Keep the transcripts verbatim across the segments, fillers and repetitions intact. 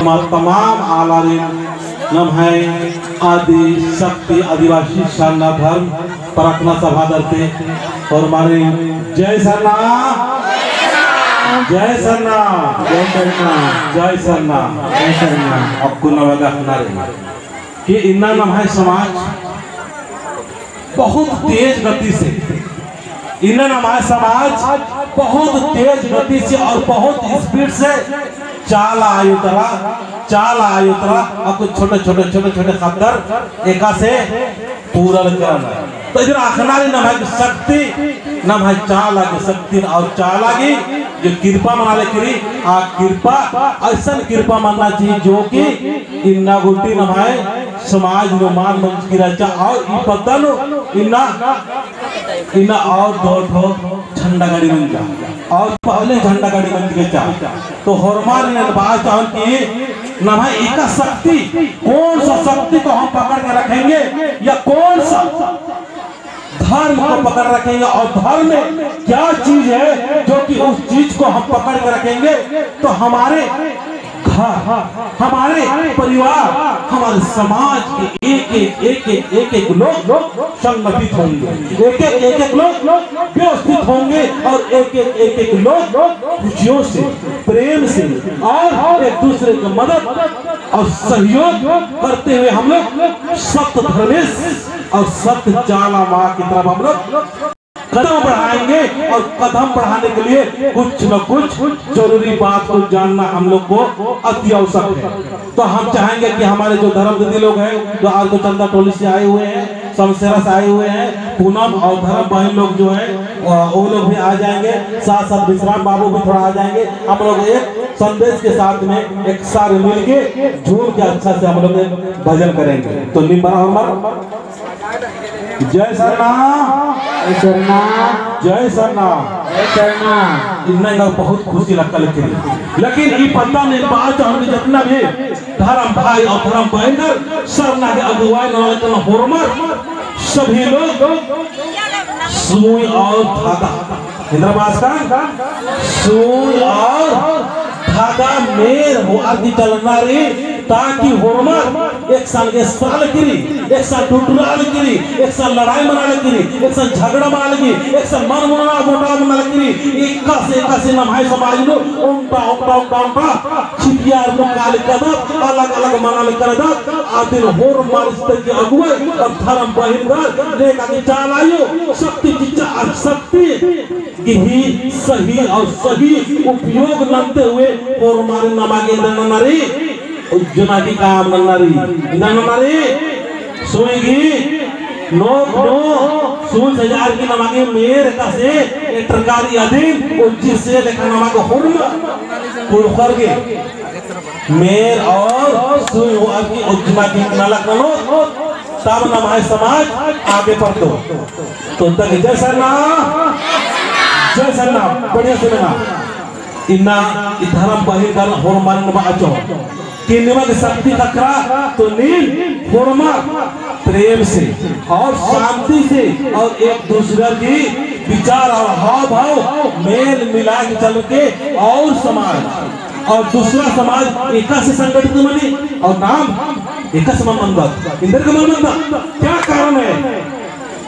तमाम आलारिन नम्है आदि शक्ति आदिवासी सरना धर्म प्रार्थना सभा तरती होरमारिन जय सरना, जय सरना, जय सरना, जय सरना, जय सरना। अक्कुन नमन अख़ना रई कि इन्ना नम्है समाज बहुत तेज गति से, इन्ना नम्है समाज बहुत तेज गति से और बहुत speed से चाला आयो तरा, चाला आयो तरा, अक्कुन छोटे, छोटे, छोटे, छोटे ख़द्दर एकासे पूरा लग जाना। तो इधर अख़ना रई नम्है शक्ति, नम्है चाला की शक्ति और चाला की जो कृपा मना लगी रई, आ कृपा, अइसन कृपा मनना चाहिए जो कि इन्ना गूटी नम्है समाज नू मान मंजकी रहचा और ई पद्दा नू इन्ना, इन्ना और दो ठो झंडा गाड़ी मंजा और पहले झंडा गाड़ी मंजकी रहचा। तो होरमारिन बात चाहन कि नम्है एका शक्ति, कौन सा शक्ति को हम पकड़ के रखेंगे या कौन सा धर्म को पकड़ रखेंगे और धर्म में क्या चीज है जो कि उस चीज को हम पकड़ के रखेंगे तो हमारे घर, हमारे परिवार, हमारे समाज के एक एक, एक एक, एक एक लोग संगठित होंगे, एक एक, एक एक लोग व्यवस्थित होंगे और एक एक, एक एक लोग खुशियों से, प्रेम से और एक दूसरे की मदद और सहयोग करते हुए हम लोग सत्य धर्मेस और सत्य चाला माँ की तरफ हम लोग कदम बढ़ाएंगे और कदम बढ़ाने के लिए कुछ न कुछ जरूरी बात को जानना हम लोग को अति आवश्यक है। तो हम चाहेंगे कि हमारे जो धर्म दीदी लोग हैं, जो आज को चंदा टोली से आए हुए हैं, समसेरा से आए हुए हैं, पूनम और धर्म बहन लोग जो है, अ, वो लोग भी आ जाएंगे, साथ साथ विश्राम बाबू भी थोड़ा आ जाएंगे। हम लोग एक संदेश के साथ में एक सारे मिलके झूम के अच्छा से हम लोग एक भजन करेंगे। तो निम्बरा होरमर जय सरना। जय सरना। जय सरना। जय सरना। इन्ना इन्ना बहुत खुशी लगता, लेकिन, लेकिन ई पद्दा नू बात चाहन कि जितना भी धर्म भाई और धर्म बहिनर सरना के अगुवाई नना लगनर होरमर सभी लोग सुई और धागा, इन्द्रा बास का सुई और धागा मेर होअर की चलना रई, ताकि होरमर एकसन एसरा लगी रई, एकसन टुटुरा लगी रई, एकसन लड़ाई मना लगी रई, एकसन झगड़ा मना लगी रई, एकसन मन मुना मोटाव मना लगी रई। एकासे, एकासे नम्है समाज नू ओन्टा, ओन्टा, ओन्टा, ओन्टा छिपियर मुक्का लगी रअदत, अलग, अलग मना लगी रअदत। अदिन होरमर इस्ते की अगुवाई और धर्म बहिनर लेखा की चाला आयो शक्ति चिच्चा और शक्ति गही सही और सही उपयोग नन्ते हुए होरमारिन नमा गे इन्द्रा नन्ना रई, उज्जना की काम नन्ना रई, इन्द्रा नन्ना रई, सुई गही नोक नू सुन सजार की नमा गे मेर एकासे एटरका रई अदिन, उज्जी से लेखा नमा गे होरमर कुँड़ुख़र गे मेर और सुई होअर की उज्जना की नलख ननोत, तब नम्है समाज आगे बढ़तो। तो तक जय सरना, जय सरना, बढ़िया से मेना। इन्ना ई धर्म बहिनर होरमर नू बाचो कि निमा गे शक्ति ख़क्खरा तो नीम होरमर प्रेम से और शांति से और एक दूसरे की विचार और हाव भाव मेल मिला के चल के और समाज और दूसरा समाज एकासे संगठित मनी और नाम एकासे मल मन्दत, इन्द्रा गे मल मन्दत। क्या कारण है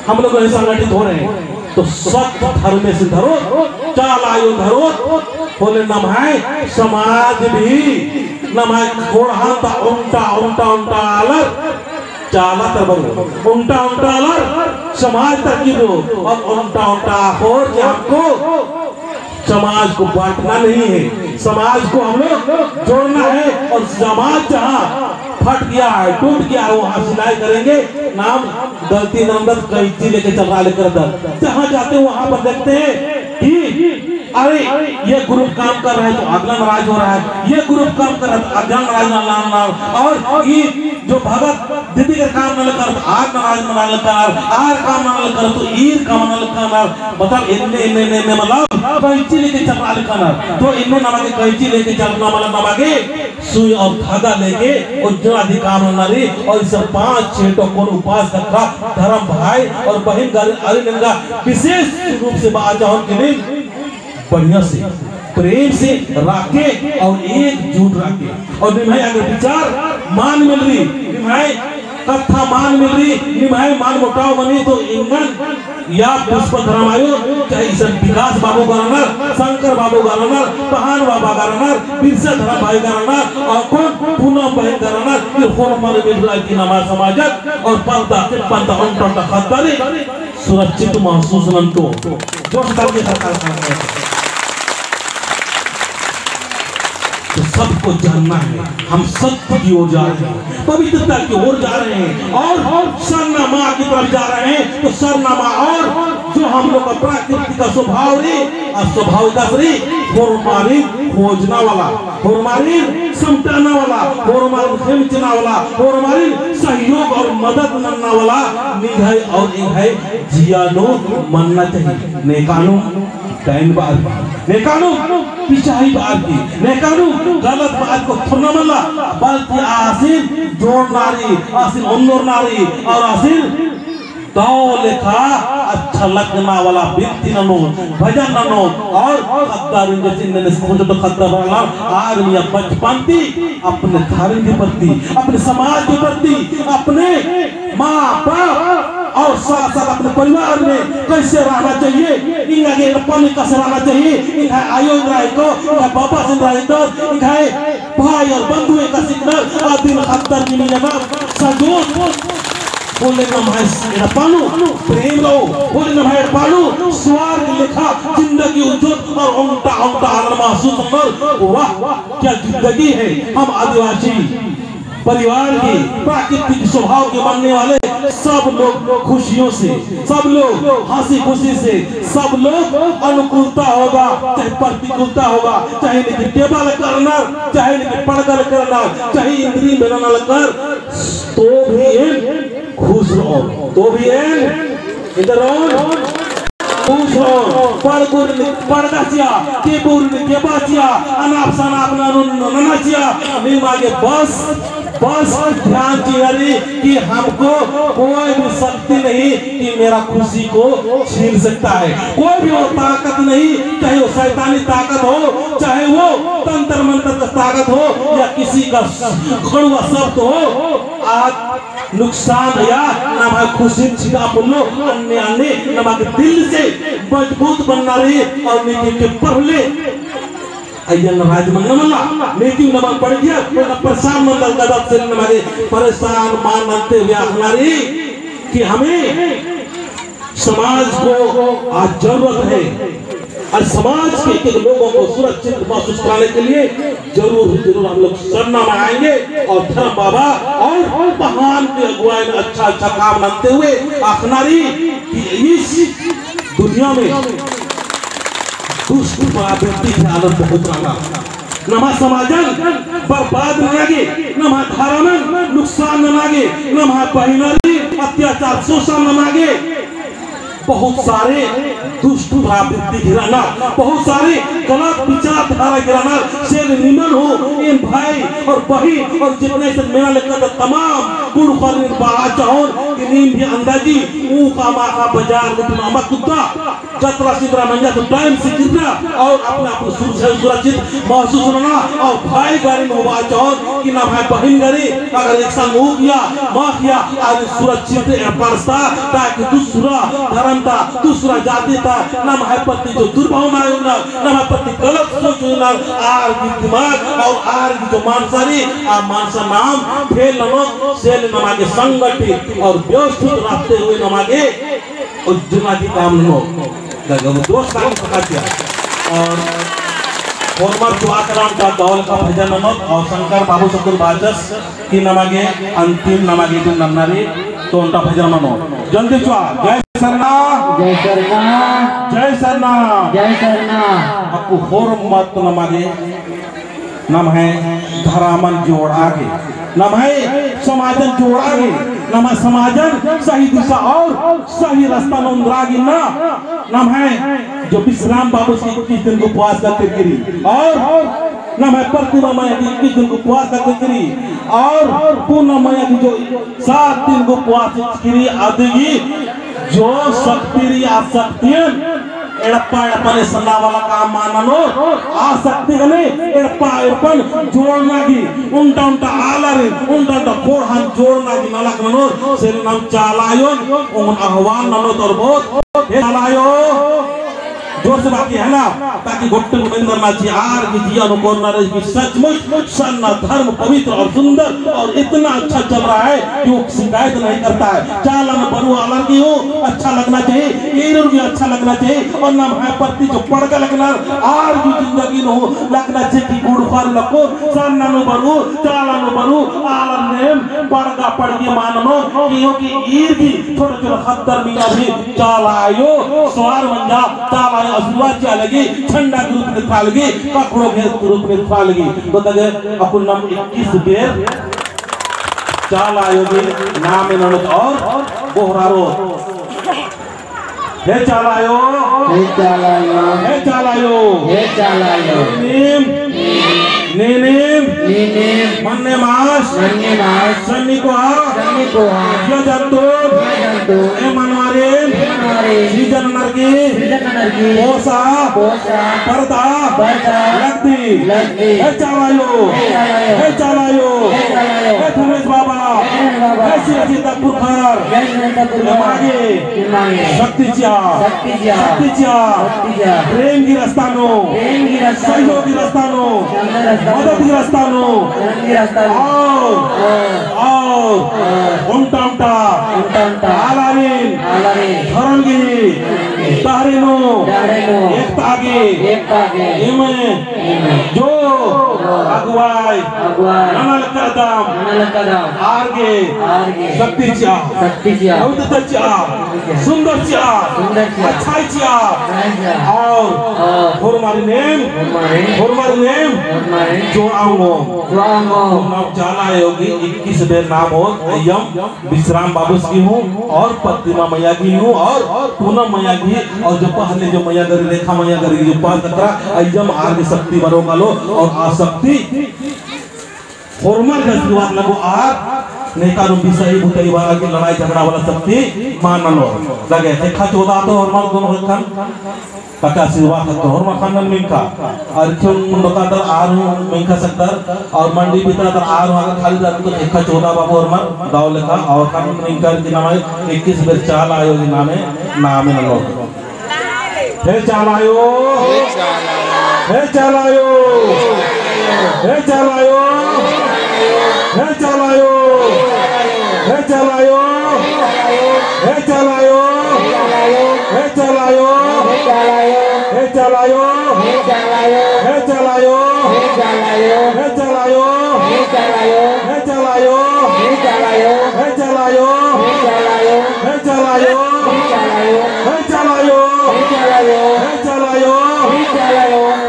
हम लोग ऐसे संगठित हो रहे हैं? तो सत धर्मेस धरोत, चाला आयो धरोत, होले नम्है समाज भी नम्है ख़ोंड़हा ता ओन्टा, ओन्टा, ओन्टा आलर चाला तरबरो, ओन्टा, ओन्टा आलर समाज तरकीबरो, और ओन्टा, ओन्टा आख़ोर के हमको समाज को बांटना नहीं है, समाज को हम लोग जोड़ना है। और समाज जहाँ फट गया है, टूट गया है, वहाँ सिलाई करेंगे। नाम गलती नन्दत, कैंची लेके चल रहा लेकर दर। जहाँ जाते हैं वहाँ पर देखते हैं कि अरे ये ग्रुप काम कर रहा है तो अगला नाराज हो रहा है, ये ग्रुप काम कर रहा है तो अगला नाराज, नाराज, नाराज। और ये जो भगत दीदी के काम नना लगनर, आर नाराज मना लगनर, आर काम नना लगनर, तो ईर काम नना लगनर। मतलब, एन्ने, एन्ने, एन्ने, एन्ने, मतलब, कैंची लेके चलना लगनर। तो एन्ने नमा गे कैंची लेके चलना, मतलब, नमा गे सुई और धागा लेके, और जो अधिकार नना रई, और इस पाँच छह टोकन उपास तकरा धर्म भाई और बहिन गर अरी नंगा विशेष रूप से बाचा होन के लिए बढ़िया से प्रेम से राखे और एकजुट राखे। और निम्है अगर विचार मल मिलरी, निम्है कत्था मल मिलरी, निम्है मनमुटाव मनी तो एंगन या पुष्पा धरम आयो, चाहे इसन विकास बाबू गा रअनर, शंकर बाबू गा रअनर, पहान बाबा गा रअनर, बिरसा धरम भाई गा रअनर, और कौन पूनम बहिन गा रअनर, ये होरमर मिलरा की नम्है समाजन और पद्दा के पद्दा ओन्टा ओन्टा ख़द्दारिन सुरक्षित महसूस नन्तो। जोश करके सरकार का तो सबको जानना है, हम सत्य की ओर जा रहे हैं, पवित्रता की ओर जा रहे हैं और सरना माँ की तरफ जा रहे हैं। तो सरना माँ और जो हम लोग का प्राकृतिक स्वभाव रई, अस्वाभाविक रई, होरमारिन खोजना वाला, होरमारिन समटाना वाला, होरमारिन खेमचना वाला, होरमारिन सहयोग और मदद नन्ना वाला निंग्है और एंग्है जिया नू मन्ना चाहिए। नेकानू डाइन बअर की, नेकानू पिछाही बअर की, नेकानू गलत बअर को थोड़ना मल्ला, बल्कि आसिन जोड़ना रई, आसिन ओन्दोरना रई और आसिन दव लेखा अच्छा लगना वाला बिनती ननोत, भजन ननोत और ख़द्दारिन जैसे नने खोजत ख़द्दर बरना आर मइय्याँ बचपन ती अपने धर्म के प्रति, अपने समाज के प्रति, अपने माँ बाप और साथ साथ अपने परिवार में कैसे रहना चाहिए, एंगा गे एड़पा नू कैसे रहना चाहिए, एंग्है आयो एन्दरा हेद्दो, एंग्है बाबासिन एन्दरा हेद्दो, एंग्है भाई और बंधु एका सिकनर, अदिन ख़द्दर की नीन एमा सजोत। होले नम्है एड़पा नू प्रेम रओ, होले नम्है एड़पा नू स्वर्ग लेखा जिंदगी उज्जोत और ओन्टा ओन्टा आनंद महसूस ननोर। वाह, क्या जिंदगी है। हम आदिवासी परिवार की प्राकृतिक स्वभाव के मानने वाले सब लोग खुशियों से, सब लोग हंसी खुशी से, सब लोग अनुकूलता होगा चाहे प्रतिकूलता होगा, चाहे निकी टेबल करना, चाहे निकी पड़गल करना, चाहे इंद्री मेनना लगनर, तो भी एन खुश रओ, तो भी एन इधर रओ। पूछो, पड़गुर नि-, पड़गा चिआ, केबुर नि-, केबा चिआ, अनाप सनाप ननुन नना चिआ, निमा गे बस, बस ध्यान चिआ रई कि हमको कोई भी शक्ति नहीं कि मेरा खुशी को छीन सकता है। कोई भी वो ताकत नहीं, चाहे वो शैतानी ताकत हो, चाहे वो तंत्र मंत्र का ताकत हो, या किसी का कड़वा शब्द हो, आज नुकसान या नम्है खुशी छिदा पोल्लो, अन्ने अन्ने नमा गे दिल से मजबूत बनना रई और नीति के पढ़ले। अइय्या नाराज मन्ना मल्ला, नीति नमा पढ़ गया, तो ना परेशान मन्ना गदत से नमा गे परेशान मल नन्ते हुए अख़ना रई कि हमें समाज को आज जरूरत है। आज समाज के, के लोगों को सुरक्षित महसूस कराने के लिए जरूर, जरूर हम लोग सरना में आएंगे और धर्म बाबा और पहान की अगुवाई में अच्छा, अच्छा काम नन्ते हुए अख़ना रई कि इस दुनिया में दुष्ट प्रवृत्ति की हालत बहुत रअना। नम्है समाजन बर्बाद नना गे, नम्है धर्मन नुकसान नना गे, नम्है बहिनरी अत्याचार शोषण नना गे, बहुत सारे दुष्ट प्रवृत्ति गिराना, बहुत सारे गलत विचारधारा गिराना, से निमन हो, एन भाई और बहिन और जितने से मेरा लेकर तमाम कुँड़ुख़रिन बआ चाहोन कि नीम भी अंदाजी ऊख़ा माख़ा बाजार में तुम अमा कुत्ता जतरा सितरा मंजा तो टाइम से गिरना और अपना आप को सुरक्षित, सुरक्षित महसूस होना। और भाई गारी में बआ चाहोन कि नम्है बहिन गारी अगर एक संग हो गया, माँ किया, आज सुरक्षित एड़पा रअदस, ताकि दूसरा धर्म ता, दूसरा जाति ता, नम्है प्रति जो दुर्भावना है ना, नम्है प्रति गलत सोच है ना, आर की दिमाग और आर की जो मानसा रई, आ मानसा नाम फेल ननोत, से ले नमा गे संगठित और व्यवस्थित रहते हुए नमा गे उज्जना की काम ननोत। गगम दोस्त काम सकातिया। और होरमर चुआ कराम का दौल का भजन ननोत और शंकर बाबू सकुल बाचस कि नमा गे अंतिम नमा गे दिन नन्ना रई तो ओन्टा भजन ननोत। जल्दी चुआ, जय सरना। जय सरना। जय सरना। जय सरना। अक्कु होरमत नमा गे नम्है धरमन जोड़आ गे, नम्है समाजन जोड़आ गे, नम्है समाजन सही दिशा और सही रस्ता नू ओन्द्रआ गे ना, नम्है जो विश्राम बाबू से इक्कीस दिन को उपवास का किरकिरी और नम्है प्रतिमा माया की इक्कीस दिन को उपवास का किरकिरी और पूनम माया की जो सात दिन को उपवास किरकिरी अदिगी जो शक्ति रई आ शक्तियन एड़पा एड़पन एसना वाला काम मल ननोर, आ शक्ति गने एड़पा एड़पन जोड़ना गे, ओन्टा ओन्टा आलारिन, ओन्टा ओन्टा ख़ोंड़हान जोड़ना गे नलख ननोर, से नाम चाला आयोन ओंगन आह्वान ननोत और बहुत, हे चाला आयो, जोर से बाकी है ना, ताकि गोट्टे मेंदर ना ची आर की जिया नू कोरना रही कि सचमुच सन्ना धर्म पवित्र और सुंदर और इतना अच्छा चल रहा है कि वो शिकायत नहीं करता है। चाला में बरु आलर की हो, अच्छा लगना चाहिए, ईरर भी अच्छा लगना चाहिए, और नम्है प्रति जो पड़गा लगना, आर भी जिंदगी नू लगना चाहिए कि गुड़फार लको, सन्ना नू बरु, चाला नू बरु, आलर नेम पड़गा पड़गी मल ननोर, क्योंकि ईर भी छोटे छोटे ख़द्दर मइय्याँ भी चाला आयो, सवार मंजा, चाला आयो आशीर्वाद चिआ लगी, झंडा के रूप में था लगी, कपड़ों के रूप में था लगी। तो तगे अक्कुन नाम इक्कीस बेर चाला आयो गे नामे ननोत और गोहरारोत। हे चाला आयो। हे चाला आयो। हे चाला आयो। हे चाला आयो। नीम। नीम। नीम। मन्ने मास। मन्ने मास। सन्नी कोहा। सन्नी कोहा। जिया जंतु। जिया जंतु। ए मनवारिन। ए मनवारिन। सीजन नरकी। सीजन नरकी। पोसा। पोसा। परदा। परदा। लगदी। लगदी। हे चाला आयो। हे चाला आयो। हे चाला आयो। हे चाला आयो। हे धर्मेस बाबा। हे धर्मेस बाबा। हे सिराजी तक पुरखर। हे सिराजी तक पुरखर। एमागे। एमागे। शक्ति चिआ। शक्ति चिआ। शक्ति चिआ। शक्ति चिआ। प्रेम की रास्ता नू। प्रेम की रास्ता नू। सहयोग की रास्ता नू। सहयोग की रास्ता नू। मदद की रास्ता नू। मदद की रास्ता नू। और, और, और, और। ओन्टा ओन्टा। ओन्टा ओन्टा। आलारिन। आलारिन। धर्म की। धर्म की। डहरे नू। डहरे नू। एकता गे। एकता गे। एमे। जो अगुवाई, अगुवाई, नना लगदम, नना लगदम, आर गे, आर गे, शक्ति चिआ, शक्ति चिआ, पवित्रता चिआ, पवित्रता चिआ, सुंदर चिआ, सुंदर चिआ, अच्छाई चिआ, अच्छाई चिआ, और, और, होरमारिन नेम, होरमारिन नेम, होरमारिन नेम, होरमारिन नेम, जोड़आ ओंगोम, जोड़आ ओंगोम, नाम चाला आयो गे इक्कीस बेर नाम होत, अइय्यम विश्राम बाबुस गही हूँ और प्रतिमा मइया गही हूँ और पूनम मइया गही और जो पहले जो मइया गही रेखा मइया गही जो पास तकरा अइय्यम आर गे शक्ति बरओ कालो और आ शक्ति होरमर गे आशीर्वाद लगो आर नेका नू बिसई बुतई वाला की लड़ाई झगड़ा वाला शक्ति मल ननोर। लगे ख़ेक्खा चोदआ तो होरमर दोनों ख़ेक्खन। ताकि आशीर्वाद ख़क्खा होरमर ख़न्नन मिंख़ा। अरखिन मुंडका तर आर हूँ मिंख़ा सकदर, और मंडी पितरा तर आर हूँ अगर खाली रहता तो ख़ेक्खा चोदआ बाबू होरमर दव लेखा, और ख़न्नन मिंख़ा की नामे इक्कीस बेर चाला आयो की नामे, नामे ननोर। हे चाला आयो। हे चाला आयो। हे चाला आयो। हे चाला आयो। हे चाला आयो। हे चाला आयो। हे चाला आयो। हे चाला आयो।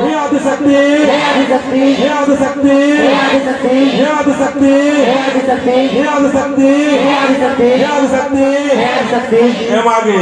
हे आदिशक्ति। हे आदिशक्ति। हे आदिशक्ति। हे आदिशक्ति। हे आदिशक्ति। हे आदिशक्ति। हे आदिशक्ति। हे आदिशक्ति। हे आदिशक्ति। हे आदिशक्ति। एमागे।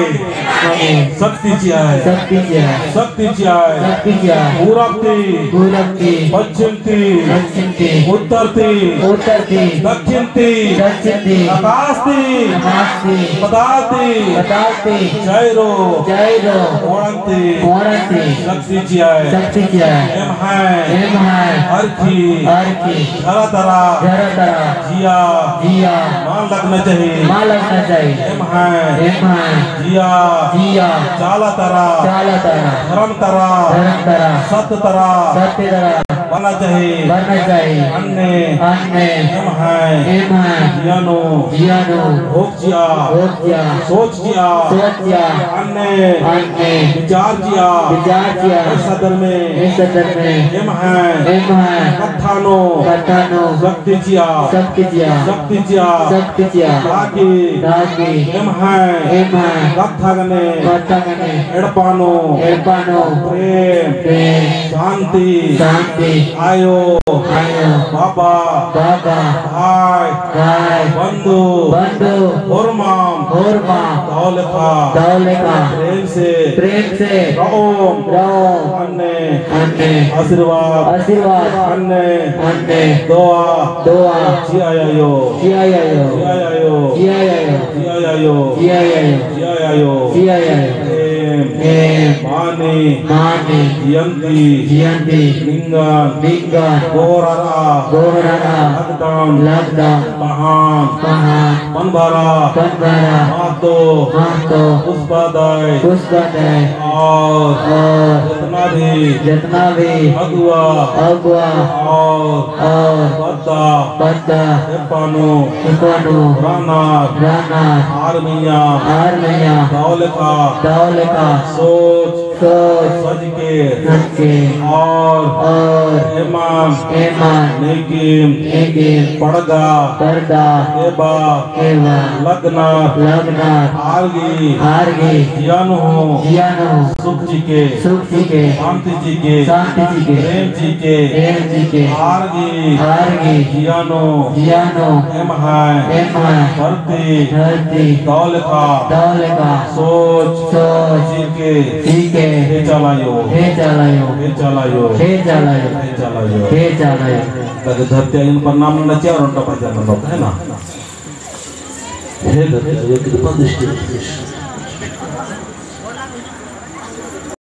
एमागे। शक्ति चिआ। शक्ति चिआ। शक्ति चिआ। शक्ति चिआ। पूरब ती। पूरब ती। पश्चिम ती। पश्चिम ती। उत्तर ती। उत्तर ती। दक्षिण ती। दक्षिण ती। आकाश ती। आकाश ती। पताल ती। पताल ती। चैरो। चैरो। ओड़न ती। ओड़न ती। शक्ति चिआ। शक्ति चिआ। एम्है। एम्है। अरखी। अरखी। झरा तरा। झरा तरा। जिया। जिया। मल लगना चाही। मल लगना चाही। एम्है। एम्है। जिया। जिया। चाला तरा। चाला तरा। धरम तरा। धरम तरा। सत्य तरा। सत्य तरा। बरना चाही। बरना चाही। अन्ने। अन्ने। एम्है। एम्है। जिया नू। जिया नू। होक चिआ। होक चिआ। सोच चिआ। सोच चिआ। अन्ने। अन्ने। विचार चिआ। विचार चिआ। ए सदर में। ए सदर में। एम्है। एम्है। कत्था नू। कत्था नू। शक्ति चिआ। शक्ति चिआ। शक्ति चिआ। शक्ति चिआ। ताकि। ताकि। एम्है। एम्है। कत्था गने। कत्था गने। एड़पा नू। एड़पा नू। प्रेम। प्रेम। शांति। शांति। आयो। आयो। बाबा। बाबा। भाई। भाई। बंधु। बंधु। होरमाम। होरमाम। दव लेखा। दव लेखा। प्रेम से। प्रेम से। रओम। रओम। अन्ने। अन्ने। आशीर्वाद। आशीर्वाद। अन्ने। अन्ने। दोआ। दोआ। चिआ आयो। चिआ आयो। चिआ आयो। प्रेम। एम। माने। माने। जियन्ती। जियन्ती। निंगन। निंगन। गोहरारआ। गोहरारआ। लगदम। लगदम। पहान। पहान। पनभरा। पनभरा। महतो। महतो। पुष्पा दाई। पुष्पा दाई। और। और। जितना भी। जितना भी। अगुवा। अगुवा। और। और। पद्दा। पद्दा। एप्पा नू। एप्पा नू। रअनर। रअनर। आर मइय्याँ। आर मइय्याँ। दव लेखा। दव लेखा। सोच। सोच। सजके। सजके। और। और। एमन। एमन। नेकिम। नेकिम। पड़गा। पड़गा। एबा। एबा। लगनर। लगनर। आर गही। आर गही। जिया नू हूँ। जिया नू हूँ। सुख चिके। सुख चिके। शांति चिके। शांति चिके। प्रेम चिके। प्रेम चिके। आर गही। आर गही। जिया नू। जिया नू। एम्है। एम्है। धरती। धरती। दव लेखा। दव लेखा। सोच। सोच। चिके। चिके। हे चाला अयो। हे चाला अयो। हे चाला अयो। हे चाला अयो। हे चाला अयो। हे चाला अयो। ताकि धरती आइन प्रणाम नना चिआ और ओन्टा भजन ननोत, है ना? हे धरती आयो कृपा दृष्टि रखिस।